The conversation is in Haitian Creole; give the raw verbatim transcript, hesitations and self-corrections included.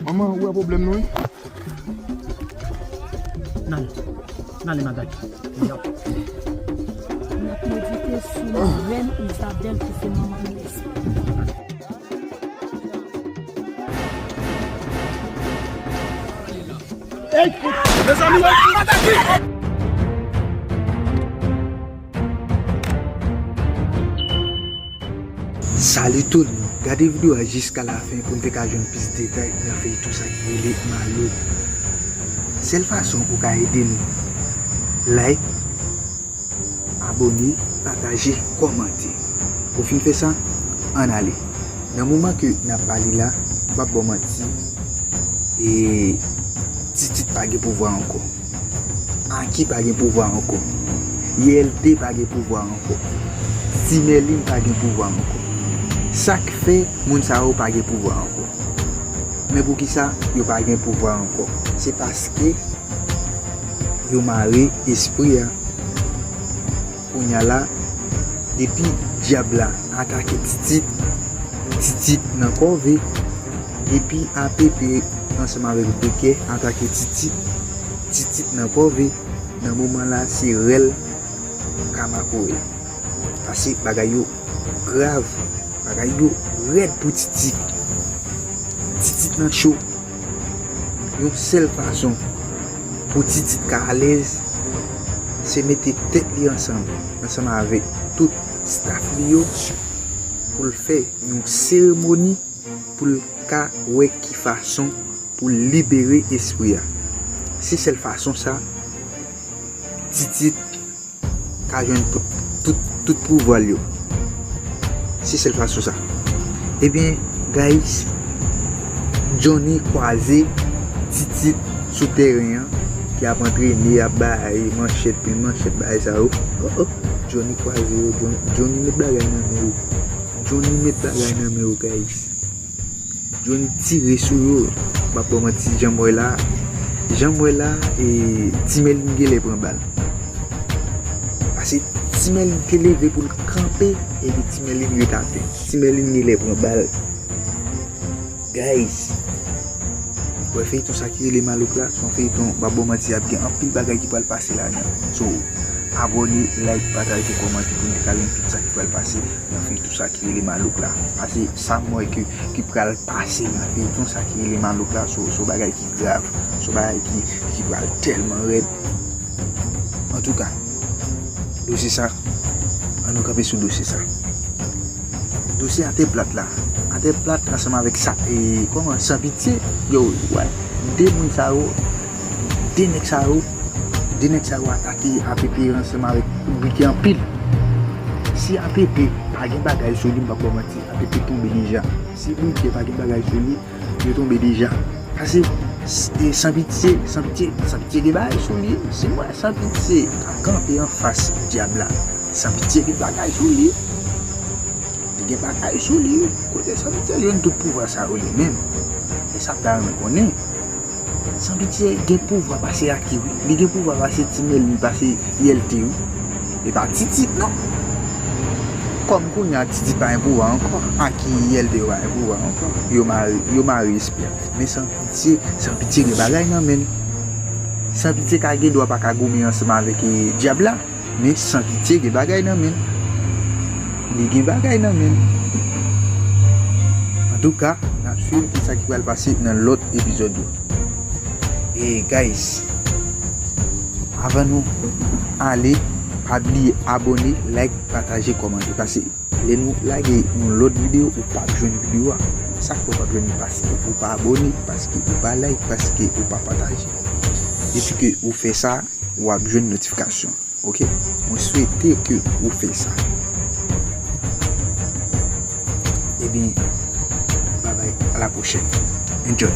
Manman, ou wè pwoblèm nou, wi. N ale. N ale, madanm. N ap medite sou rèn Izabèl ki se manman nou. Ey! Mezanmi, wè ki pataji! Salut tout le monde, gade videyo a jiska la fen pou n te ka jwenn plis detay nan feyton sa ki rele Malo. Sèl fason ou ka ede nou, like, abòne, pataje, kòmante. Ou fin fè sa, ann ale. Nan moman ke n ap pale la, m p ap ba w manti, e Titit pa gen pouvwa ankò. Aki pa gen pouvwa ankò. Y L T pa gen pouvwa ankò. Ti Mèlin pa gen pouvwa ankò. Sa k fè moun sa yo pa gen pouvwa ankò? Men poukisa yo pa gen pouvwa ankò? Se paske yo mare espri a. Kounye a la, depi dyab la atake Titit, Titit nan kòve. Depi A P P ansanm avèk Brikè atake Titit, Titit nan kòve. Nan moman la, se rèl Kamakòrèl. Pase bagay yo grav, bagay yo rèd pou Titit. Titit nan cho. Yon sèl fason pou Titit ka alèz, se mete tèt li ansanm, ansanm avèk tout staf li yo, pou l fè yon seremoni, pou l ka wè ki fason pou l libere espri a. Se sèl fason sa, Titit ka jwenn tout, tout, tout pouvwa l yo. Se sèl fason sa. Ebyen, guys, Johnny kwaze Titit sou tèren an, ki ap antrene, ap bay manchèt, pil manchèt, bagay sa yo. Oh, oh. Johnny kwaze yo, John-, Johnny met bagay nan men yo. Johnny met bagay nan men yo, guys. Johnny tire sou yo. M p ap ba w manti, jan m wè la, jan m wè la, e, Ti Mèlin genlè pran bal. Pase Ti Mèlin te leve pou l kanpe, epi Ti Mèlin ret atè. Ti Mèlin genlè pran bal. Guys, wè feyton sa ki rele Malouk la, se yon feyton, m p ap ba w manti, ap gen anpil bagay ki pral pase ladan. So, abòne, like, pataje, kòmante pou n te ka jwenn tout sa ki pral pase nan feyton sa ki rele Malouk la. Pase sa m wè ke, ki pral pase nan feyton sa ki rele Malouk la, se, se yon bagay ki grav, se yon bagay ki, ki pral tèlman rèd. Antouka, dosye sa, ann nou kanpe sou dosye sa. Dosye Atè Plat la. Atè Plat ansanm avèk sa, e, kòman, San Pitye, yo, wè, de moun sa yo, de nèg sa yo, de nèg sa yo atake A P P ansanm avèk Brikè anpil. Si A P P pa gen bagay sou li, m p ap ba w manti, A P P tonbe deja. Si Brikè pa gen bagay sou li, yo tonbe deja. Pase, s-, e, San Pitye, San Pitye, San Pitye gen bagay sou li. Si m wè San Pitye ka kanpe anfas dyab la, San Pitye gen bagay sou li. Li gen bagay sou li, wi. Kote San Pitye jwenn tout pouvwa sa yo li menm? E sa m ta renmen konnen. San Pitye gen pouvwa pase Aki, wi. Li gen pouvwa pase Ti Mèlin, pase Y L T, wi. E pa Titit, non. Kòm kounye a Titit pa gen pouvwa ankò, Aki, Y L T yo pa gen pouvwa ankò. Yo mare, yo mare espri a. Men San Pitye, San Pitye gen bagay nan men l. San Pitye ka gen dwa pa ka goumen ansanm avèk, e, dyab la. Men San Pitye gen bagay nan men l. Li gen bagay nan men l. Antouka, n ap swiv kisa ki pral pase nan lòt epizòd yo. E guys, avan nou ale, pa bliye abòne, like, pataje, kòmante. Pase lè nou lage yon lòt videyo, ou p ap jwenn videyo a. Sa k fè ou p ap jwenn li? Paske ou pa abòne, paske ou pa like, paske ou pa pataje. Depi ke ou fè sa, w ap jwenn notifikasyon. Ok? Mwen swete ke ou fè sa. Ebyen, babay, a la pwochèn. Enjoy.